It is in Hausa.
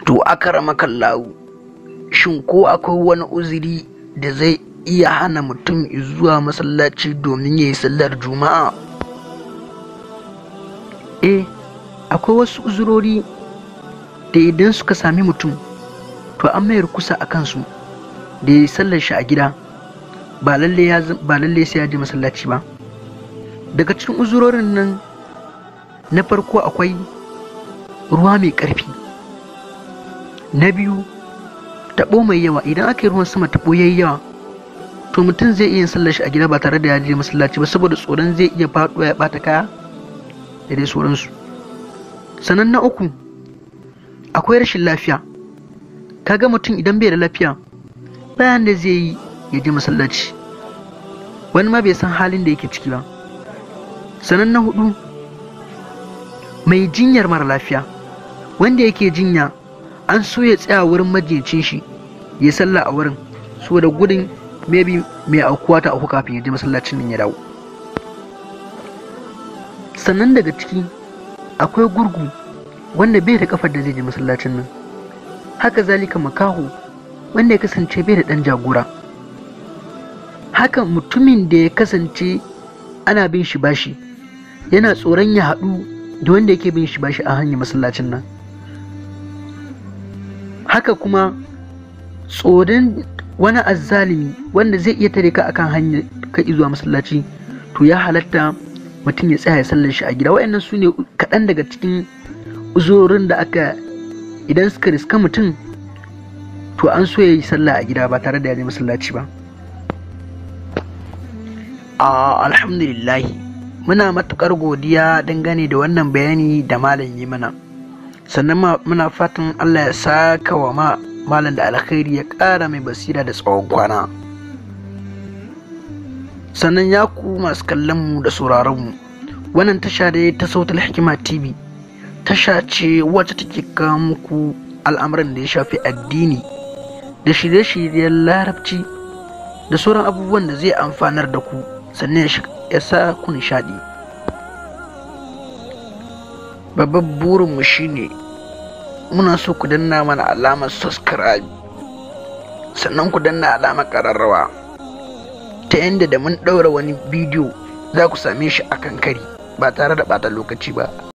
To akramakallahu, shin ko akwai wani uzuri da zai iya hana mutum zuwa masallaci domin ya yi sallar Juma'a? Eh, akwai wasu uzurori da idan suka sami mutum, to an mayar kusa a kansu da ya yi sallar shi a gida, ba lalle sai ya je masallaci ba. Daga cikin uzurorin nan, na farko akwai ruwa mai ƙarfi. Na biyu, taɓo mai yawa. Idan aka yi ruwan sama, taɓo yayi yawa, to mutum zai iya yin sallar shi a gida ba tare da ya je masallaci ba, saboda tsoron zai iya faɗuwa ya ɓata kaya da dai sauransu. Sannan na uku, akwai rashin lafiya. Kaga mutum idan bai da lafiya, bayan da zai yi ya je masallaci, wani ma bai san halin da yake ciki ba. Sannan na hudu, mai jinyar mara lafiya, wanda yake jinya, an so ya tsaya wurin majinyacin shi ya sallah a wurin, saboda gudun maybe mai aukuwa ta auku kafin ya je masallacin nan ya dawo. Sannan daga ciki akwai gurgu wanda bai da kafar da zai je masallacin nan. Haka zalika makaho wanda ya kasance bai da dan jagora. Haka mutumin da ya kasance ana bin shi bashi, yana tsoron ya haɗu da wanda yake bin shi bashi a hanyar masallacin nan. Haka kuma tsoron wani azzalimi wanda zai iya tare ka akan hanyar ka zuwa masallaci, to ya halatta mutum ya tsaya ya sallar shi a gida. Waɗannan su ne kaɗan daga cikin uzurorin da aka idan suka riska mutum, to an so ya yi sallah a gida ba tare da ya je masallaci ba. Alhamdulillahi, muna matuƙar godiya dangane da wannan bayani da malam yi mana. Sannan muna fatan Allah ya saka wa malam da alkhairi, ya ƙara mai basira da tsawon kwana. Sannan ya ku masu kallon mu da sauraron mu, wannan tasha dai ta Sautul Hikima TV tasha ce wacce take kawo muku al'amuran da ya shafi addini da shirye-shiryen Larabci da sauran abubuwan da zai amfanar da ku, sannan ya sa ku nishaɗi. Babban burinmu shine muna so ku danna mana alamar subscribe, sannan ku danna alamar ƙararrawa, ta yadda da mun ɗaura wani bidiyo za ku same shi a kan kari ba tare da ɓata lokaci ba.